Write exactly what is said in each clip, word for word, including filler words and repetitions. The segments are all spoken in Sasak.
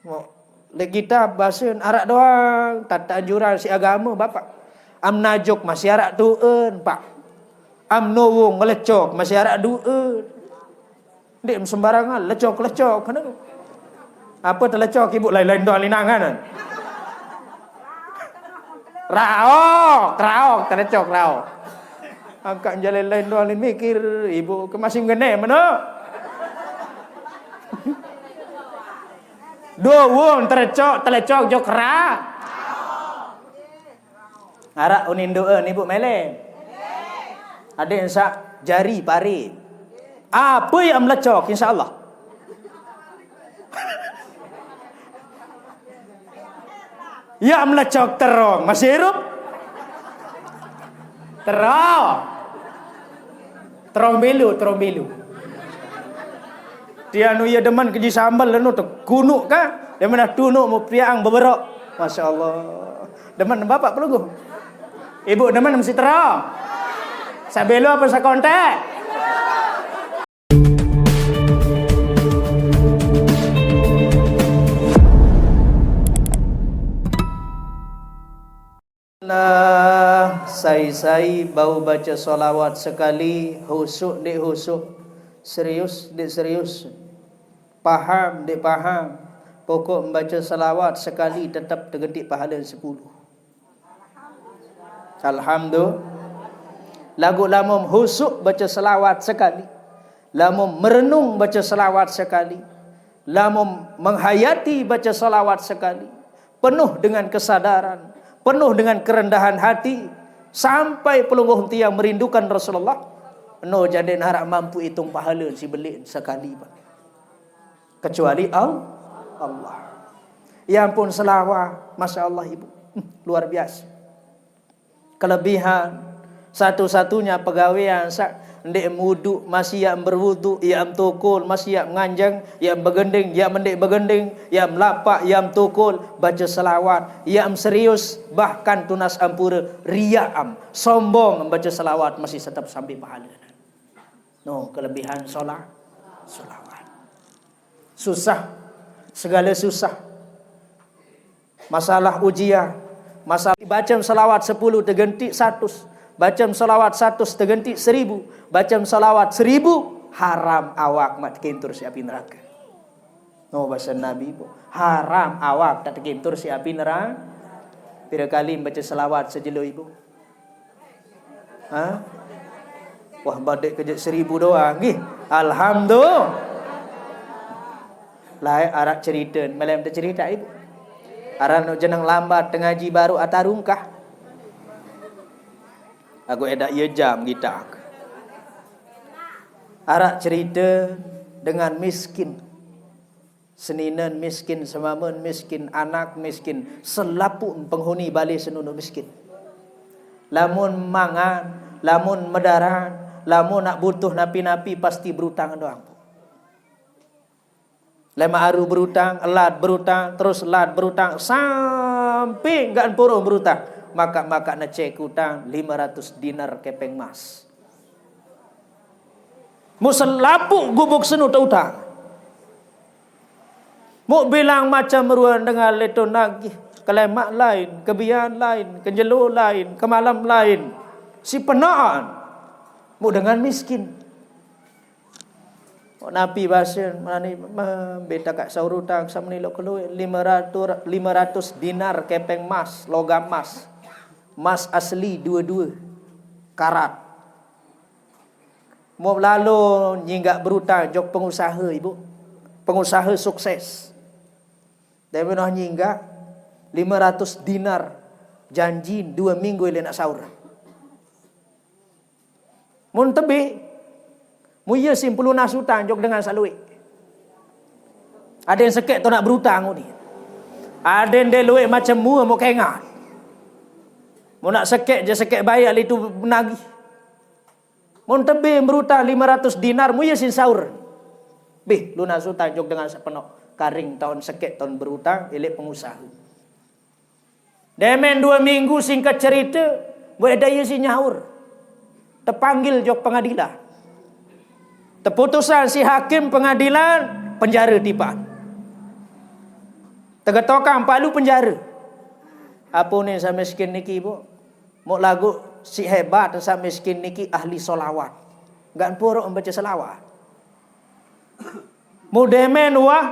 Mo, lek kitab basen arak doang, tata anjuran si agama, Bapak. Am najuk masih arak tu'en, Pak. Am nowong ngelecok masih arak tu'en. Ndeq sembarangan, lecok-lecok, kena. Apa telecok, Ibu? Lain-lain doang linangan. Raok, raok, telecok, raok. Angkat jalan lain doang, lain mikir, Ibu ke masih ngene meno. Dowong telecok, telecok jok ra. Arak unin doa ni, Bu, mele. Adik ensak jari pari. Apa yang melecok, insya Allah. Ya melecok terong, masih hirup? Terong. Terong belu, terong belu. Tianu ya demen keji sambel lenu tekunuk kah? Demen tunuk mau piang beberok. Masya Allah. Demen bapak pelungguh. Ibu demen mesti terong. Sabelo apa sakontek? Lah, sai-sai bau baca salawat sekali, husuk ndeq husuk, serius ndeq serius, paham ndeq paham, pokok membaca salawat sekali tetep tegentiq pahale sepuluh. Alhamdulillah. Laguq lamun husuk baca selawat sekali, lamun merenung baca selawat sekali, lamun menghayati baca selawat sekali, penuh dengan kesadaran, penuh dengan kerendahan hati, sampai pelungguh tiang merindukan Rasulullah, no jadin harap mampu itung pahala si belik sekali, Pak. Kecuali Al-, Allah. Ya ampun, selawat. Masya Allah, Ibu. Hmm, luar biasa. Kelebihan, satu-satunya pegawean saq ndeq mudu masih yaq berwudu, yaq tokol, masih yaq nganjeng, yaq begending, yaq mendeq begending, yaq lapaq, yaq tokol, baca selawat, yaq serius, bahkan tunas ampure, riak am, sombong baca selawat masih tetep sampai pahala. No, kelebihan sola-, solawat. Susah, segala susah. Masalah ujian, masalah bacem selawat sepuluh tegenti satus, bacem selawat satus tegenti seribu, bacem selawat seribu, haram awak mak tekintur si api neraka. No, bahasa Nabi, Bu. Haram awak tak tekintur si api neraka. Pira kali baca selawat sejelo, Ibu? Ha? Wah, badeq kejek seribu doang, nggih. Alhamdulillah. Laeq araq cerite, melem teceritai, Bu. Aran jeneng lambat tengaji baruq atarungkah. Aku edak ye jam gitak. Araq cerite dengan miskin. Seninen miskin, semamen miskin, anak miskin, selapuq penghuni bale senunu miskin. Lamun mangan, lamun medaran, lamun nak butuh napi-napi, pasti berutang doang. Lemaq aru berutang, elat berutang, terus elat berutang, sampe nggak purun berutang. Maka, maka necek utang lime ratus dinar kepeng mas. Mu selapuq gubuk senu teutang. Mu bilang macem ruen dengan leto nagih, kelemaq lain, kebian lain, kenjelo lain, kemalem lain. Si penaan. Mu dengan miskin. Mu napi basen, menani, mbe takaq saur utang, saq meni lok kelueq, lime ratus, lime ratus dinar kepeng mas, logam mas. Mas asli due-due karat. Mau lalo nyinggaq berutang jok pengusaha, Ibu. Pengusaha sukses. Dai menoh nyinggaq lime ratus dinar, janji due minggu ile nak saur. Mun tebe, mu ye sin pelunas utang jok dengan saq lueq. Aden sekeq to nak berutang udi. Aden de lueq macem mua mau kengat. Mau nak sekeq je sekeq bayar litu nagih. Mun tebe berutang lime ratus dinar, mu ye sin saur. Bih, lunas utang jok dengan saq penoq. Karing taun sekeq taun berutang, ileq pengusaha. Demen due minggu, singkat cerite, mu eda ye sin nyaur. Tepanggil jok pengadilan. Teputusan si hakim pengadilan, penjare tipaq. Tegetokang palu penjara. Ape unin sa miskin niki, Bu? Mok lagu si hebat sa miskin niki ahli solawat. Enggak puruk membaca selawat. Mudemen wah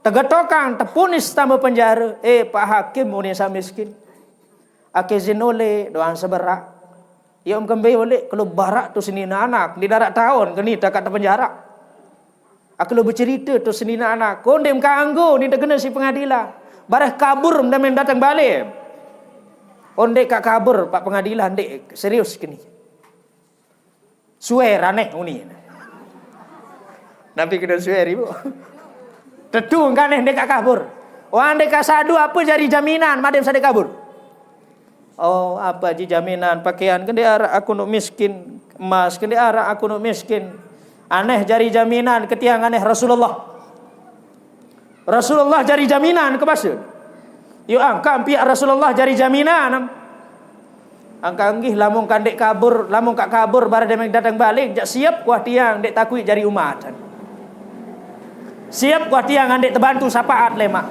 tegetokang tepunis tama penjara. Eh, Pak Hakim, unin sa miskin. Ake zin oleh doang seberak. Ya om kembe oleh kalau barak tu senina anak di darat tahun keni takat penjara. Aku lo bercerita tu senina anak. Kondem kanggo ni degena si pengadilan. Bareh kabur mendamen datang balik. Onde kak kabur pak pengadilan dek serius keni. Suer aneh uni. Nabi kena suer ibu. Tetu kaneh dek kak kabur. Wah dek kak sadu apa jari jaminan madem sadek kabur. Oh, apa ji jaminan pakaian kende arak aku nuk miskin, emas kende arak aku nuk miskin. Aneh jari jaminan ketiang aneh Rasulullah. Rasulullah jari jaminan ke basa. Yuk angka piak Rasulullah jari jaminan. Angka anggih lamun kandek kabur, lamun kak kabur bareh demeng datang balik, jak siap kuah tiang dek takui jari umat. Siap kuah tiang andek terbantu syafaat lemak.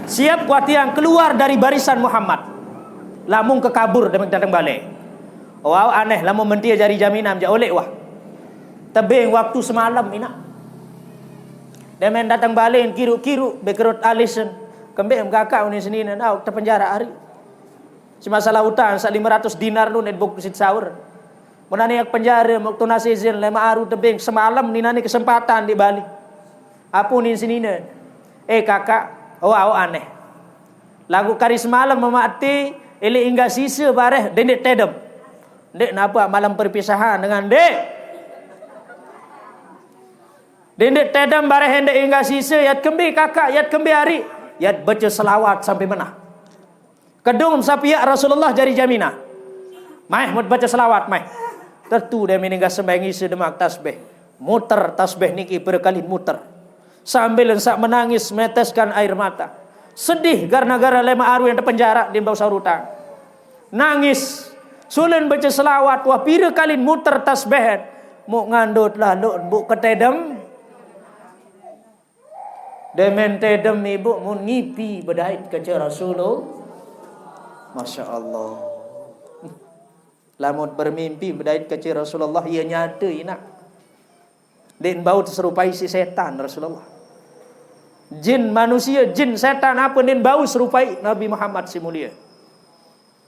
Siap kuah tiang keluar dari barisan Muhammad. Lamun ke kabur demeng datang balik. Wow, aneh lamun mentia jari jaminan jak oleh wah. Tebing waktu semalam ina. Demen datang balik kiruk-kiruk bekerut alisen. Kembek kakak unin senina nau terpenjara hari. Semasalah utang sak lima ratus dinar nu net bok sit sahur. Menani penjara mok tunas izin lema aru tebing semalam ni nani kesempatan di Bali. Apu nin senina. Eh kakak, oh au aneh. Lagu kari semalam memati ili ingga sisa bareh dendek tedem. Dek napa malam perpisahan dengan dek? Dendek tedem bareh dendek ingga sisa yat kembi kakak yat kembi hari yat baca selawat sampai menah. Kedung sapiak Rasulullah jari jaminan. Maeh mut baca selawat maeh. Tetu dia mininggal sembahyang isa demak tasbih. Muter tasbih niki berkali muter. Sambil ensak menangis meneteskan air mata. Sedih gara-gara lema aru yang terpenjara di bawah sarutang. Nangis. Sulen baca selawat wah pira kali muter tasbih. Muk ngandut lalu buk ketedem. Demen tedem ibu mun ngipi bedait kece Rasulullah. Masya Allah. Lamun bermimpi bedait kece Rasulullah ia nyata inak. Din bau serupai si setan Rasulullah. Jin manusia, jin setan apa din bau serupai Nabi Muhammad si mulia.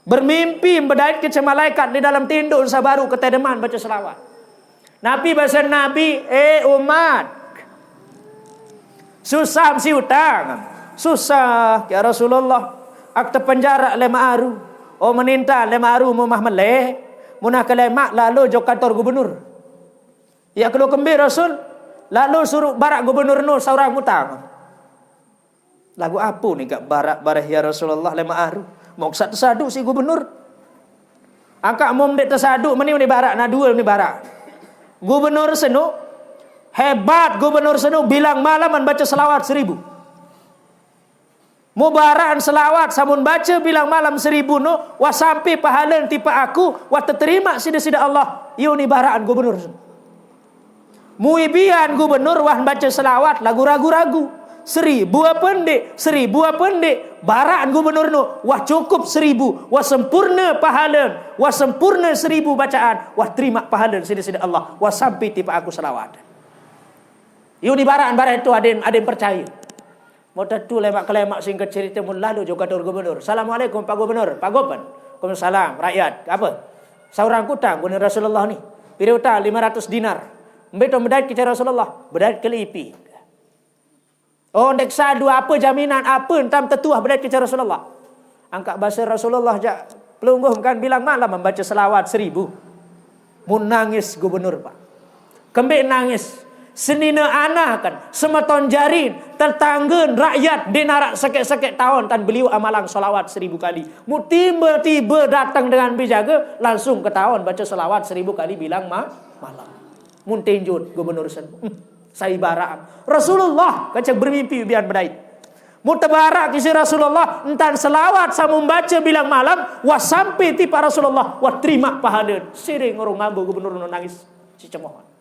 Bermimpi bedait kece malaikat di dalam tinduk sabaru ketedeman baca selawat. Nabi bahasa Nabi, eh umat. Susah mesti utang. Susah ya Rasulullah. Ak terpenjara lema aru. Oh meninta lema aru mumah meleh. Munah ke lemak lalu jo kantor gubernur. Ya kalau kembe Rasul lalu suruh barak gubernur nu seorang utang. Lagu apa ni kak barak bareh ya Rasulullah lema aru. Mok sat sadu si gubernur. Angka mum dek tersadu meni meni barak na dua meni barak. Gubernur senu hebat gubernur senu bilang malam membaca selawat seribu. Mubaraan selawat samun baca bilang malam seribu nu wah sampai pahala tipa aku wah terterima sida-sida Allah. Iyo ni baraan gubernur senu. Muibian gubernur wah baca selawat lagu ragu-ragu. Seribu apa ndik? Seribu apa ndik? Baraan gubernur nu wah cukup seribu, wah sempurna pahala, wah sempurna seribu bacaan, wah terima pahala sida-sida Allah, wah sampai tipa aku selawat. Yu ni baraan bareh tu adin adin percaya. Mau tetu lemak kelemak singkat cerita mun lalu juga tur gubernur. Assalamualaikum Pak Gubernur, Pak Gubernur. Waalaikumsalam rakyat. Apa? Seorang kutang guna Rasulullah ni. Pira utang lima ratus dinar. Mbeto bedait kece Rasulullah, bedait ke lipi. Oh, ndek sadu apa jaminan apa entam tetuah bedait kece Rasulullah. Angkat bahasa Rasulullah jak pelungguh kan bilang malam membaca selawat seribu. Mun nangis gubernur pak. Kembik nangis. Senina anak kan semeton jarin tetangga rakyat di narak sekek-sekek tahun tan beliau amalang selawat seribu kali. Mu tiba-tiba datang dengan bijaga langsung ke tahun baca selawat seribu kali bilang ma malam. Mun tinjut gubernur sen. Hmm, saibaran. Rasulullah kacang bermimpi bian bedait. Mu tebarak kisi Rasulullah entan selawat samu baca bilang malam wah sampai tipa Rasulullah wah terima pahala. Siring urung ngambu gubernur nu nangis. Si cemoh.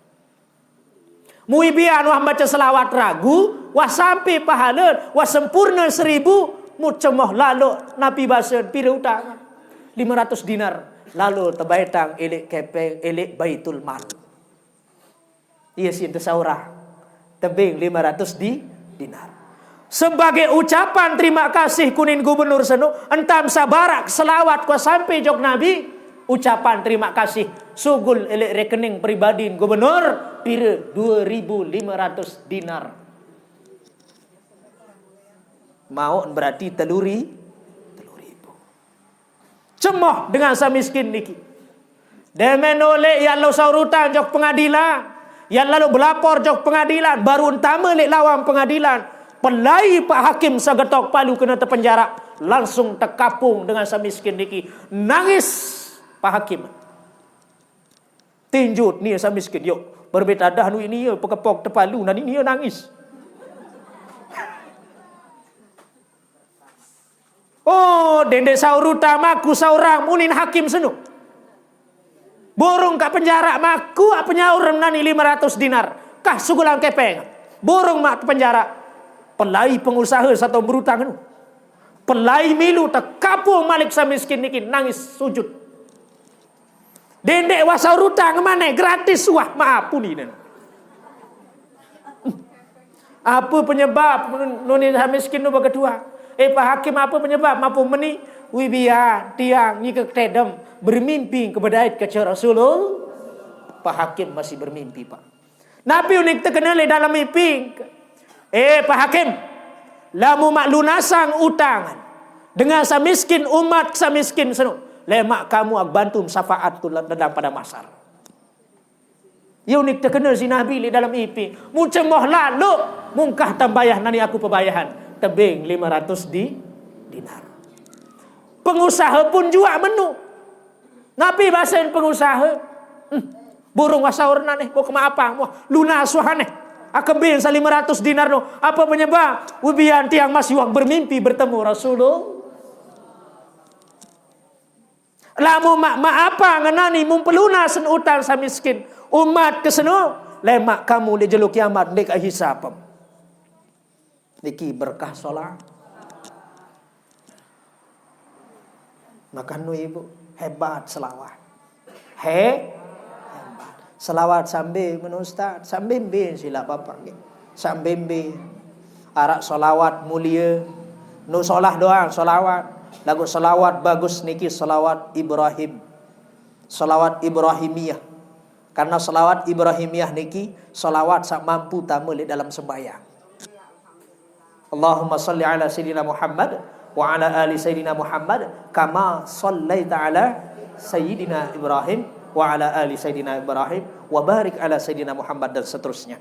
Muibian wah baca selawat ragu Wah sampe pahalen, wah sempurna seribu, mucemoh lalo napi basen pire utang. Lima ratus dinar. Lalo tebaetang elek kepeng, elek Baitul Mal. Iya sin tesaurang. Tebeng lima ratus di dinar. Sebagai ucapan terima kasih kunin gubernur seno, entam sabarak selawat ko sampe jok Nabi, ucapan terima kasih sugul elek rekening pribadi gubernur, pire? Dua ribu lima ratus dinar. Mau berarti teluri, teluri. Cemoh dengan samiskin niki. Demen oleh ya lo saur utang jok pengadilan. Ya lalu belapor jok pengadilan. Baru entama lek lawang pengadilan. Pelai Pak Hakim sagetok palu kena tepenjara. Langsung tekapung dengan samiskin niki. Nangis Pak Hakim. Tinjut ni samiskin. Yok. Berbetadah nu ini ya. Pekepok tepalu. Nani ni ya nangis. Oh, dendek saur utang maku saurang munin hakim seno. Burung ka penjara maku a penyaur nani lima ratus dinar. Kah sugulang kepeng. Burung mak penjara. Pelai pengusaha sato berutang anu. Pelai milu tekapung malik samiskin niki nangis sujud. Dendek wah saur utang mane gratis wah maapuni nen. Apa penyebab nuni miskin nu beketua? Eh Pak Hakim, apa penyebab mapu meni? Wibia tiang nyikek tedem bermimpi kebedait kece Rasulullah. Pak Hakim masih bermimpi, Pak. Napi unik tekena le dalam mimpi? Eh Pak Hakim, lamu mak lunasang utang dengan samiskin umat samiskin seno, lemak kamu ag bantu syafaat tu dalam pada masar. Ia unik tekena si Nabi li dalam ipi. Mucemoh lalu mungkah tambayah nani aku pebayahan. Tebing lima ratus di dinar. Pengusaha pun juak menu. Napi basen pengusaha? Hmm. Burung wasaur naneh, mau kemaapang, wah lunas wah aneh. Akembin sa lima ratus dinar no. Apa penyebab? Ubian tiang masih wak bermimpi bertemu Rasulullah. Lamu mak mak apa ngenani mumpelunasen utang samiskin umat keseno, lemak kamu di jelo kiamat dek hisapem. Niki berkah solat. Makanu ibu hebat selawat. He hebat. Selawat sambil menustad, sambil bin sila bapak nggih. Sambil bin arak selawat mulia. Nu solah doang selawat. Lagu selawat bagus niki selawat Ibrahim. Selawat Ibrahimiyah. Karena selawat Ibrahimiyah niki selawat sak mampu tamu li dalam sembahyang. Allahumma salli ala Sayyidina Muhammad wa ala ali Sayyidina Muhammad kama sallaita ala Sayyidina Ibrahim wa ala ali Sayyidina Ibrahim wa barik ala Sayyidina Muhammad dan seterusnya.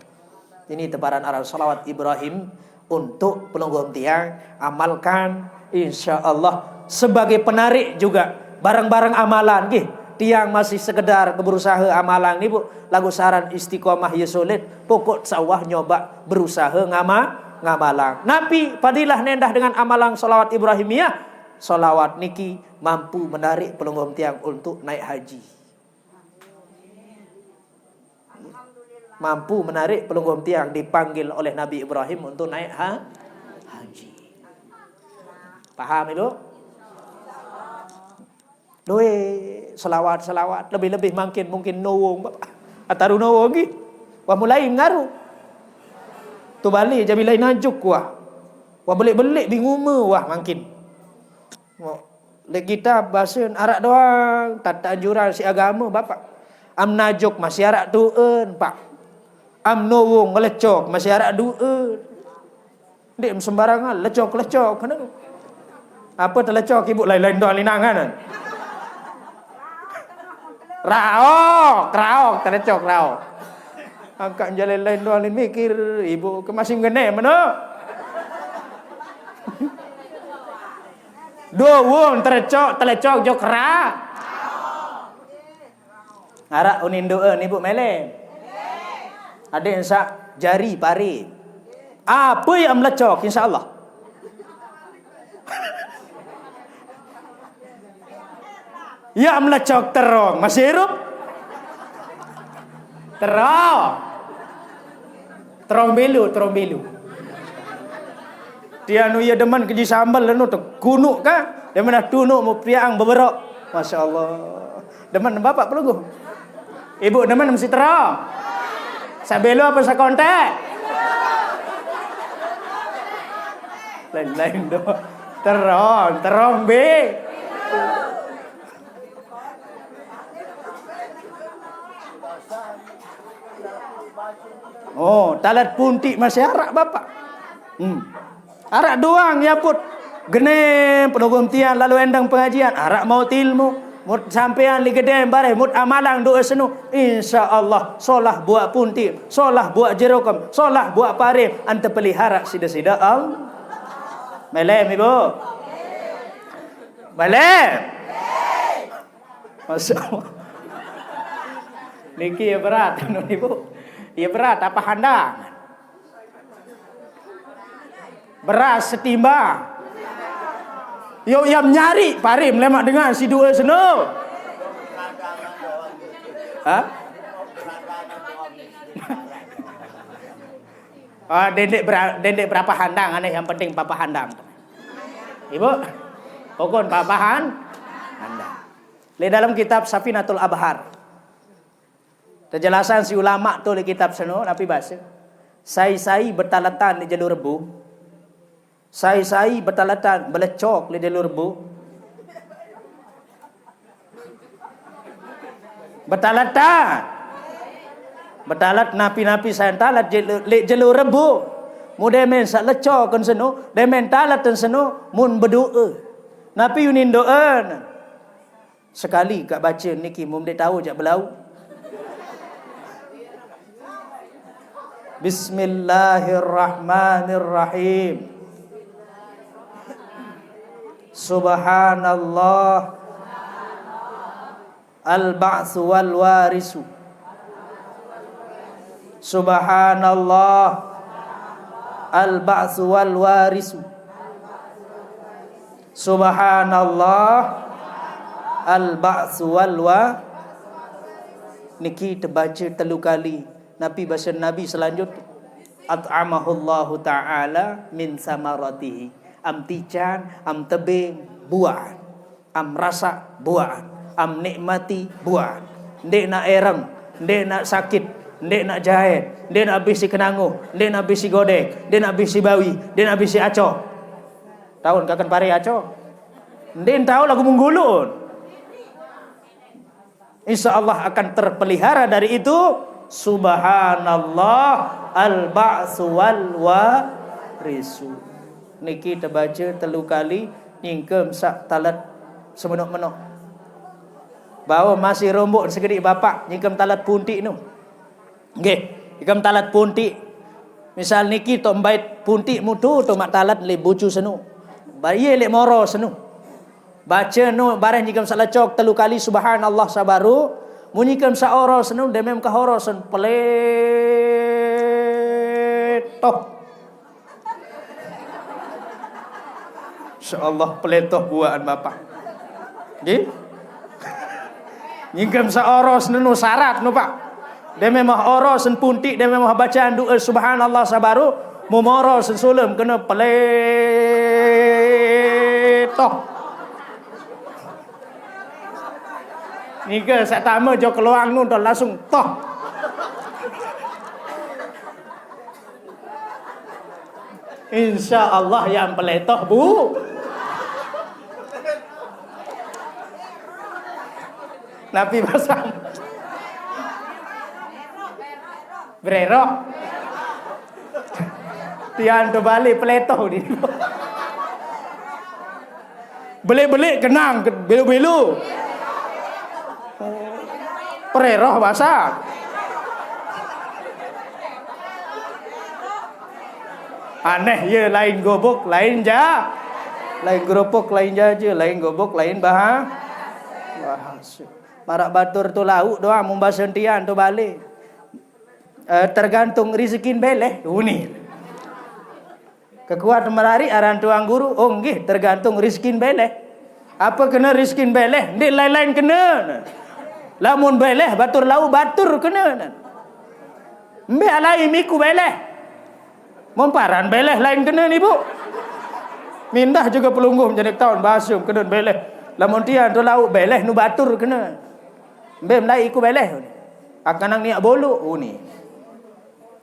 Ini tebaran arah salawat Ibrahim untuk pelungguh tiang amalkan, insya Allah sebagai penarik juga bareng-bareng amalan gih. Tiang masih sekedar berusaha amalan ni bu, lagu saran istiqomah ya sulit. Pokok sawah nyoba berusaha ngama ngamalang. Napi padilah nendah dengan amalang salawat Ibrahimiyah? Salawat niki mampu menarik pelungguh tiang untuk naik haji. Mampu menarik pelungguh tiang dipanggil oleh Nabi Ibrahim untuk naik ha haji. Paham itu? Doi selawat selawat lebih-lebih makin mungkin nowong ataru nowong gi. Wah mulai ngaru. Tu balik jadi lain najuk wah. Wah belik-belik bingung wah makin. Lek kita bahasa arak doang tata anjuran si agama bapak. Am najuk masih arak tuun pak. Am nowong ngelecok masih arak duun. Ndik sembarangan lecok-lecok kena. Apa telecok ibu lain-lain doang linangan. Raok, raok telecok raok. Angkat jalan lain doang lain mikir ibu ke masih mengenai mana. Dua wong telecok, telecok jok ra. Arak unin doa ni bu mele. Ada yang sak jari pari. Apa yang melecok insya Allah. Ya melecok terong masih hirup. Terong. Terong belu, terong belu. Tiang nu ye demen keji sambel nu tekunuk ka. Demen dah tunuk mu priang beberok. Masya Allah. Demen bapak pelungguh. Ibu demen mesti terang. Sabelo apa sakontak? Lain-lain doh. Terang, terang be. Oh, talat puntik masih arak bapak. Hmm. Arak doang ya put. Genem penogong tiang lalu endang pengajian. Arak mau tilmu. Mut sampean li gedem bareh mut amalang doa senu. Insya Allah solah buat puntik, solah buat jerokem, solah buat parim ante pelihara sida-sida Allah. Melem ibu. Melem. Masya Allah. Niki ya berat anu ibu. Ya berat apa handang? Beras setimba. Yo yang nyari parim lemak dengan si dua seno. Hah? Ah, dendek bera, dendek berapa handang aneh yang penting papa handang. Ibu, pokon papa han, handang. Le dalam kitab Safinatul Abhar. Kejelasan si ulama tu di kitab seno napi bahasa. Sai-sai betaletan di jalur rebu. Sai-sai betaletan belecok di jalur rebu. Betaletan. Betalat napi-napi sai talat je- le jalur rebu. Mu demen sak lecoken seno, demen talatan seno, mun bedoa. Napi unin doa? Sekali kak baca niki mum dek tahu jak belau. Bismillahirrahmanirrahim. Subhanallah. Al-ba'su wal warisu. Subhanallah. Al-ba'su wal warisu. Subhanallah. Al-ba'su wal wa. Niki terbaca telu kali. Nabi bahasa Nabi selanjut. At'amahullahu ta'ala min samaratihi. Am tican, am tebing, buah. Am rasak buah. Am nikmati buah. Ndek nak ereng, ndek nak sakit, ndek nak jahit, ndek nak bisi kenangu, ndek nak bisi godek, ndek nak bisi bawi, ndek nak bisi acoh. Taun kaken pare acoh. Ndin tahu lagu menggulun. Insya Allah akan terpelihara dari itu. Subhanallah al-ba'su wal warisu. Niki terbaca telu kali nyingkem sak talat semenuk-menuk. Bawa masih rombok segedik bapak nyingkem talat puntik nu. Nggih, ikam talat puntik. Misal niki tok mbait puntik mutu tu mak talat le bucu senu. Baye le moro senu. Baca nu bareh nyingkem salecok telu kali subhanallah sabaru. Munyikem saoro senu demem kahoro sen peletoh. Insya Allah peletoh buaan bapak. Nggih. Nyingkem saoros nenu syarat nu pak. Deme mah oros sen puntik deme mah bacaan doa subhanallah sabaru. Mumoro sen sulem kena peletoh. Niga sak tama jo keluang nu dah langsung toh. Insya Allah yang peletoh bu. Nabi pasang. Bereroh. Tian tu balik peletoh ni. Belik-belik kenang ke belu-belu. Pereroh basah. Aneh ye lain gobok lain ja. Lain gerupuk lain jaja, lain gobok lain baha. Bahasa. Marak batur tu lauk doang mumba sentian tu balik. Eh, tergantung rizikin beleh uni. Kekuat merari aran tuang guru, oh nggih tergantung riskin beleh. Apa kena riskin beleh, ndik lain-lain kena. Lamun beleh batur lau batur kena. Mbe alai miku beleh. Memparan beleh lain kena ni bu. Mindah juga pelungguh menjadi taun bahasa kena beleh. Lamun tiang tu lauk beleh nu batur kena. Mbe mlai iku beleh. Akan nang niat bolok uni.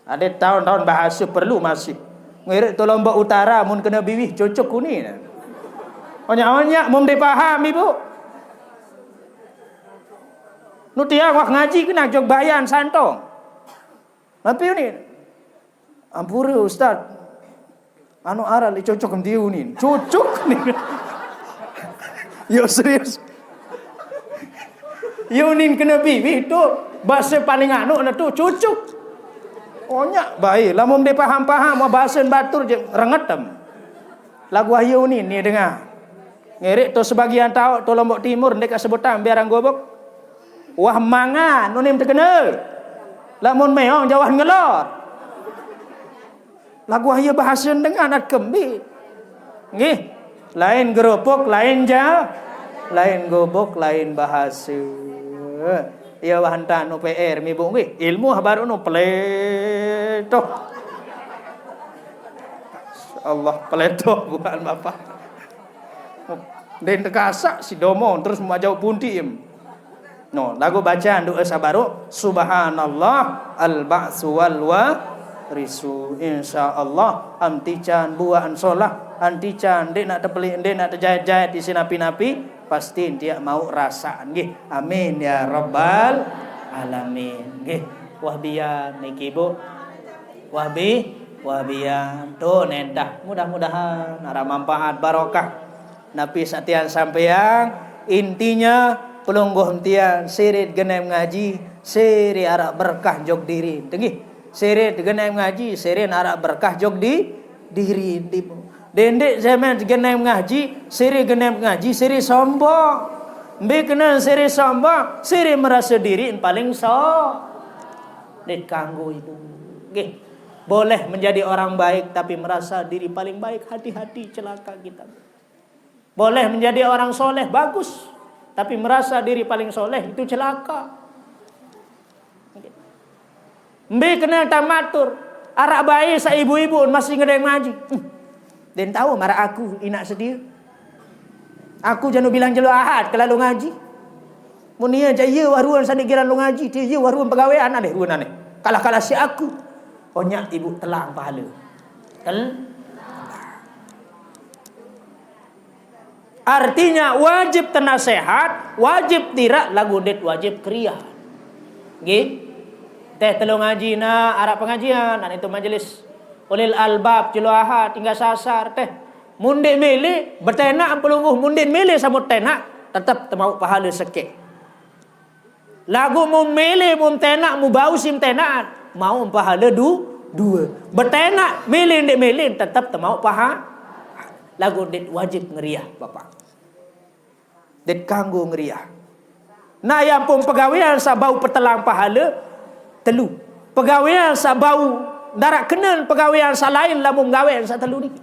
Ada taun-taun bahasa perlu masih. Ngirik tu Lombok Utara mun kena biwih cocok uni. Onyak-onyak mun dipaham ibu. Nu tiang wah ngaji kena jog bayan santong. Tapi uni. Ampura ustaz. Anu arah li cocok dia unin. Cocok ni. Yo serius. Yo unin kena bibi tu bahasa paling anu na tu cocok. Onyak baik. Lamun dia paham-paham bahasa batur je rengetem. Lagu ayo unin ni dengar. Ngirik tu sebagian tahu tu Lombok Timur ndek sebutan biar gobok. Wah mangan unin terkenal. Lamun meong jawah ngelor. Lagu ayo bahasa dengan at kembi. Nggih. Lain gerupuk, lain ja, lain gobok, lain bahasa. Iya wah entan nu P R mibu nggih. Ilmu baru nu peleto. Allah peleto bukan bapak. Den tekasak si domo terus majau punti em. No, lagu bacaan doa sabaru, subhanallah al ba'su wal warisu. Insya Allah antican buan solah, antican dek nak tepeli, dek nak terjahit-jahit di sinapi-napi, pasti dia mau rasa nggih. Amin ya rabbal alamin. Nggih. Wah bian niki Bu. Wah bi, wah bian. Tu nentah. Mudah-mudahan ada manfaat barokah. Napi satian sampeang, intinya pelungguh tiang sirit genem ngaji, siri arak berkah jog diri. Tenggih, sirit genem ngaji, sirin arak berkah jog di diri. Di dendik zaman genem ngaji, siri genem ngaji, siri sombong. Mbe kena siri sombong, siri merasa diri paling so. Dit kanggo itu. Nggih. Boleh menjadi orang baik tapi merasa diri paling baik, hati-hati celaka kita. Boleh menjadi orang soleh, bagus, tapi merasa diri paling soleh, itu celaka. Mbe kena tamatur, arak bae sa ibu-ibu masih ngedeng ngaji. Hmm. Den tahu marak aku inak sedia. Aku janu bilang jelo ahad kelalu ngaji. Mun iya ja iya waruan sandi giran lu ngaji, dia iya waruan pegawean aneh ruan aneh. Kalah-kalah si aku. Onyak ibu telang pahala. Tel- Artinya wajib tenasehat, wajib tirak lagu dit wajib kriah. Nggih. Teh telu ngaji na arak pengajian, nan itu majelis ulil albab jelo ahad tinggal sasar teh. Mundik milih betenak pelungguh mundik milih samut tenak tetap temau pahala sekek. Lagu mu milih mu tenak mu bau sim tenak mau pahala du dua. Betenak milih ndik milih tetap temau paha. Lagu dit wajib ngeriah bapak. Dit kanggo ngeriah. Nah yang pun pegawean sa bau petelang pahala telu. Pegawean sa bau darak kenen pegawean sa lain lamun gawean sa telu ni.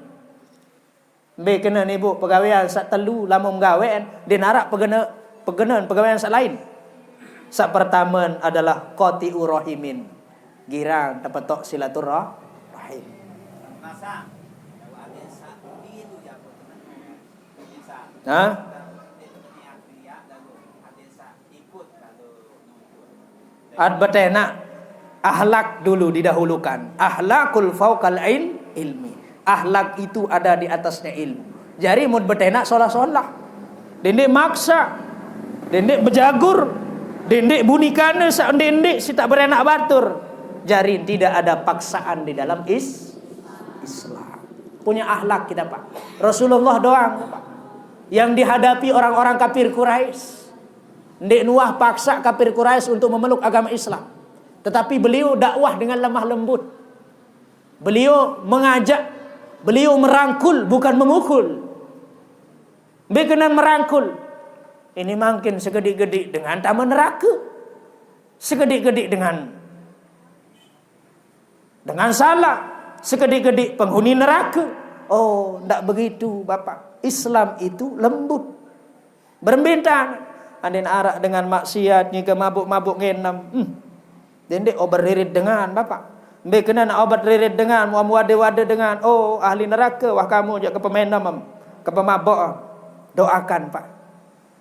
Mbe kenen ibu pegawean sa telu lamun gawean dinarak pegene pegenen pegawean sa lain. Sa pertama adalah qati'u rahimin. Girang tepetok silaturahim. Ha? At betenak, ahlak dulu didahulukan. Ahlakul faukal ilmi. Ahlak itu ada di atasnya ilmu. Jari mun betenak solah-solah. Dendik maksa. Dendik bejagur. Dendik bunikane sa dendik si tak berenak batur. Jari tidak ada paksaan di dalam is Islam. Punya ahlak kita pak. Rasulullah doang pak yang dihadapi orang-orang kafir Quraisy. Ndik nuah paksa kafir Quraisy untuk memeluk agama Islam. Tetapi beliau dakwah dengan lemah lembut. Beliau mengajak, beliau merangkul, bukan memukul. Bekenan merangkul. Ini mungkin segedik-gedik dengan taman neraka. Segedik-gedik dengan dengan salah, segedik-gedik penghuni neraka. Oh, ndak begitu, Bapak. Islam itu lembut. Berembe entan. Andin arak dengan maksiat, ngiga mabuk-mabuk ngenem. Hmm. Dendik ober ririt dengan, Bapak. Mbe kena nak obat ririt dengan, muam wade-wade dengan. Oh, ahli neraka, wah kamu jak ke pemenem, ke pemabok. Doakan, Pak.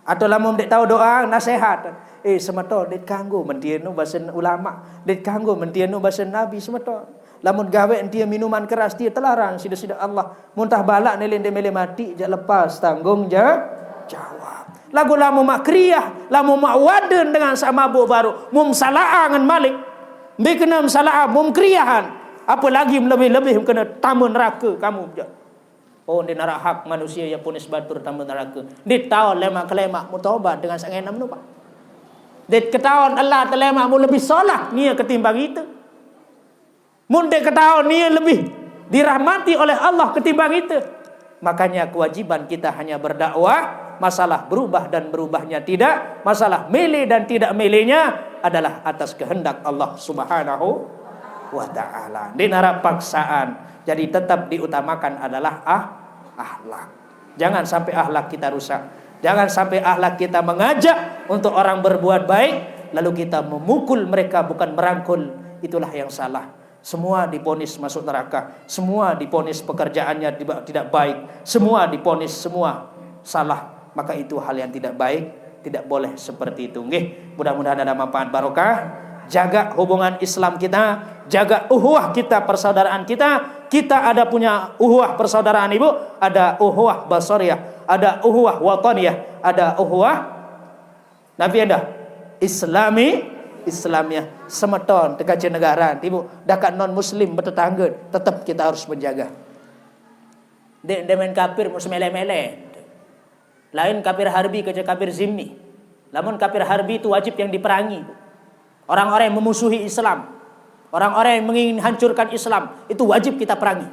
Atau lamun ndak tahu doa, nasihat. Eh, semeton, ndak kanggo mentie nu basen ulama, ndak kanggo mentie nu basen nabi, semeton. Lamun gawe entie minuman keras, tie telarang sida-sida Allah. Muntah balak nilai ndak mele mati, jak lepas tanggung ja-, jawab. Lagu lamun mak kriah, lamun mak waden dengan sak mabuk baru, mum salaa ngan malik. Mbe kena salaa, mum kriahan. Apalagi lebih-lebih kena tama neraka kamu, jak. Oh, ndak narak hak manusia ya punis batur tama neraka. Ndak tahu lemak-kelemak mu tobat dengan sak ngenem nu, Pak. Ndak ketahuan Allah telemak mu lebih solah nia ketimbang itu. Mun ndak ketahuan nia lebih dirahmati oleh Allah ketimbang itu. Makanya kewajiban kita hanya berdakwah, masalah berubah dan berubahnya tidak, masalah mele dan tidak melenya adalah atas kehendak Allah Subhanahu wa Ta'ala. Ndak narak paksaan. Jadi tetap diutamakan adalah ah, akhlak. Jangan sampai akhlak kita rusak. Jangan sampai akhlak kita mengajak untuk orang berbuat baik, lalu kita memukul mereka, bukan merangkul. Itulah yang salah. Semua diponis masuk neraka. Semua diponis pekerjaannya tiba-, tidak baik. Semua diponis, semua salah. Maka itu hal yang tidak baik. Tidak boleh seperti itu. Nggih, mudah-mudahan ada manfaat barokah. Jaga hubungan Islam kita, jaga uhuwah kita, persaudaraan kita. Kita ada punya uhuwah persaudaraan, Ibu, ada uhuwah basariyah, ada uhuwah wataniyah, ada uhuwah napi anda? Islami, Islamiyah. Semeton tekace negara, Ibu, dakak non muslim betetangga, tetap kita harus menjaga. Ndak, ndak main kafir, mus mele-mele. Lain kafir harbi kece kafir zimmi. Lamun kafir harbi itu wajib yang diperangi. Orang-orang yang memusuhi Islam, orang-orang yang ingin hancurkan Islam, itu wajib kita perangi.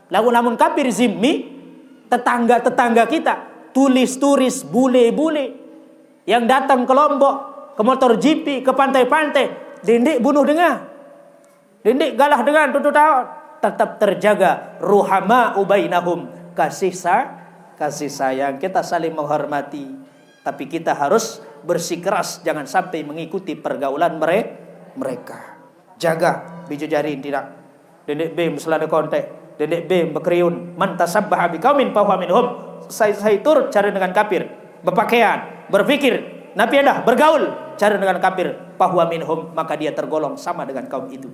Lamun, lamun kafir zimmi, tetangga-tetangga kita, turis-turis, bule-bule yang datang ke Lombok, ke motor G P, ke pantai-pantai, ndak ndak bunuh denga. Ndak ndak galah dengan tutu taon. Tetap terjaga ruhama ubainahum. Kasih sa-, kasih sayang. Kita saling menghormati. Tapi kita harus bersikeras. Jangan sampai mengikuti pergaulan mere-, mereka. Jaga biji jari tidak. Ndak ndak bem selada kontek. Ndak ndak bem bekeriun. Man tasabbaha biqaumin fahuwa minhum. Sai, sai turut cara dengan kafir. Berpakaian. Berpikir. Napi anda? Bergaul. Cara dengan kafir. Fahuwa minhum. Maka dia tergolong sama dengan kaum itu.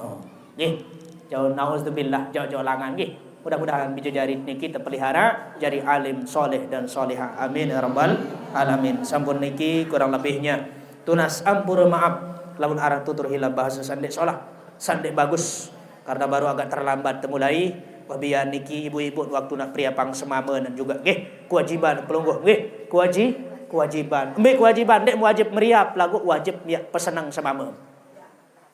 Oh, nggih. Jauh nauzubillah, jauh-jauh langan nggih. Mudah-mudahan biji jari niki terpelihara, jari alim, soleh dan solehah. Amin ya rabbal alamin. Sampun niki kurang lebihnya. Tunas ampura maaf lamun arah tutur hilap bahasa sandek solah, sandek bagus. Karena baru agak terlambat temulai. Wabian niki ibu-ibu waktu nak priapang semama dan juga nggih kewajiban pelungguh nggih kewaji-, kewajiban. Mbe kewajiban, ndak wajib meriap lagu wajib ya pesenang semama.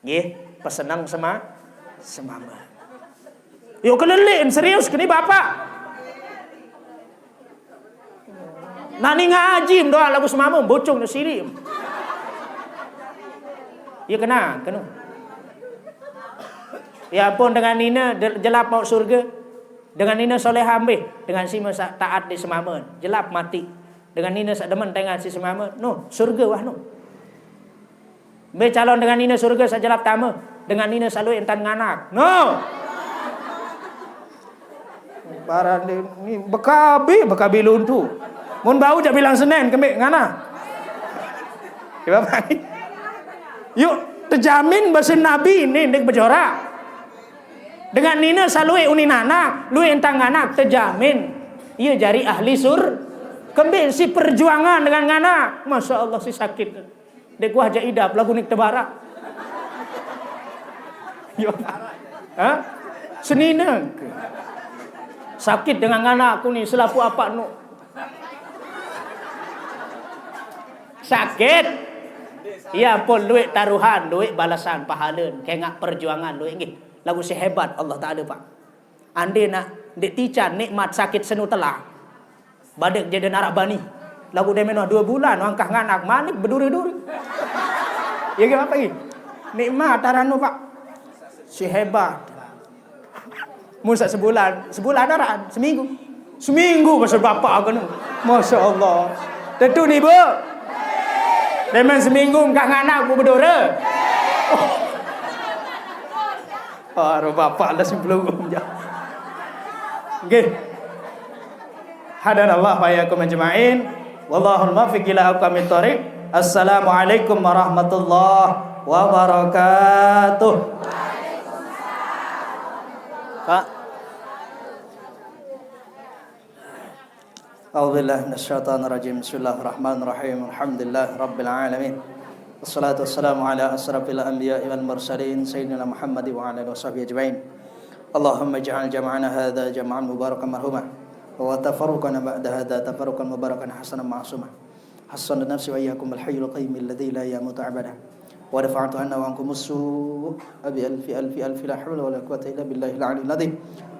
Nggih, pesenang sema-, semama. Yuk kelelin serius kini bapak. Nani ngaji doa lagu semama bocong di sini. Ya kena, kena. Ya ampun dengan nina de-, jelap mau surga. Dengan nina soleh ambih, dengan si masa taat di semama, jelap mati. Dengan nina sak demen tengah si semama, no, surga wah no. Mbe calon dengan nina surga sajelap tama, dengan nina salui entan nganak. No. Barang ni, ni bekabi, bekabi luntu. Mun bau jak bilang Senen kembe ngana. Ya, Bapak. Yuk, terjamin bahasa Nabi ni ndik bejorak. Dengan nina salui uni nana, lui entang ngana terjamin. Ia jari ahli sur. Kembe si perjuangan dengan ngana. Masya Allah si sakit. Dek wah jak idap lagu nik tebara. Yo. Ha? Senina. Sakit dengan ngana aku ni selaku apa nu. Sakit. Ya ampun, duit taruhan, duit balasan pahala. Kengak perjuangan duit nggih. Lagu sehebat Allah Taala, Pak. Ande nak ndik tican nikmat sakit senu telah. Badek jadi narak bani. Lagu demen wah dua bulan wangkah nganak manik beduri-duri. Ya ke apa lagi? Nikmat taranu, Pak. Si hebat. Musak sebulan, sebulan narak seminggu. Seminggu masa bapak aku ni. Masya Allah. Tentu ni, Bu. Demen seminggu ngkah nganak bu bedore. Bapak lah sebelum. Nggih. Hadanallah wa iyyakum ajma'in. Wallahul muwaffiq ila aqwamit thoriq. Assalamualaikum warahmatullahi wabarakatuh. Pak. أعوذ بالله من الشيطان الرجيم. بسم الله الرحمن الرحيم. الحمد لله رب العالمين. والصلاة والسلام على أشرف الأنبياء والمرسلين سيدنا محمد وعلى آله وصحبه أجمعين. اللهم اجعل جمعنا هذا جمعا مباركا مرحوما وتفرقنا بعد هذا تفرقا مباركا حسنا معصوما. حصن نفسي وإياكم بالحي القيوم الذي لا يموت أبدا. ودفعت عنا وعنكم السوء بألف ألف ألف لا حول ولا قوة إلا بالله العلي العظيم.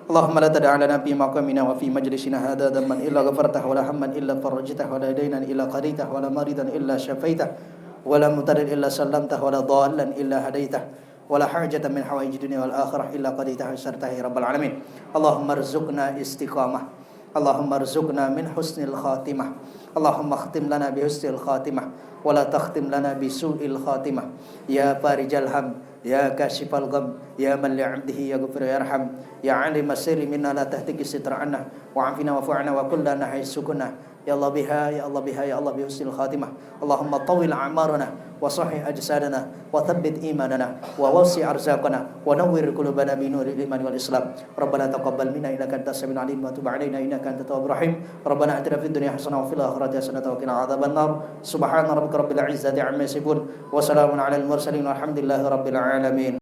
اللهم لا تدع لنا في مقامنا وفي مجلسنا هذا ذنبا إلا غفرته ولا هما إلا فرجته ولا دينا إلا قضيته ولا مريضا إلا شفيته ولا مضطرا إلا سلمته ولا ضالا إلا هديته ولا حاجة من حوائج الدنيا والآخرة إلا قضيتها ويسرتها يا رب العالمين. اللهم ارزقنا استقامة. اللهم ارزقنا من حسن الخاتمة. اللهم اختم لنا بحسن الخاتمة ولا تختم لنا بسوء الخاتمة. يا فارج الهم، يا كاشف الغم، يا من لعبده يغفر ويرحم، يا عالم السر منا لا تهتك الستر عنا، وعافنا واعف عنا وكن لنا حيث كنا. يا الله بها، يا الله بها، يا الله بحسن الخاتمة. اللهم طول أعمارنا وصحح أجسادنا وثبت إيماننا ووسع أرزاقنا ونور قلوبنا بنور الإيمان والإسلام. ربنا تقبل منا إنك أنت السميع العليم وتب علينا إنك أنت التواب الرحيم. ربنا آتنا في الدنيا حسنة وفي الآخرة حسنة وقنا عذاب النار. سبحان ربك رب العزة عما يصفون وسلام على المرسلين والحمد لله رب العالمين.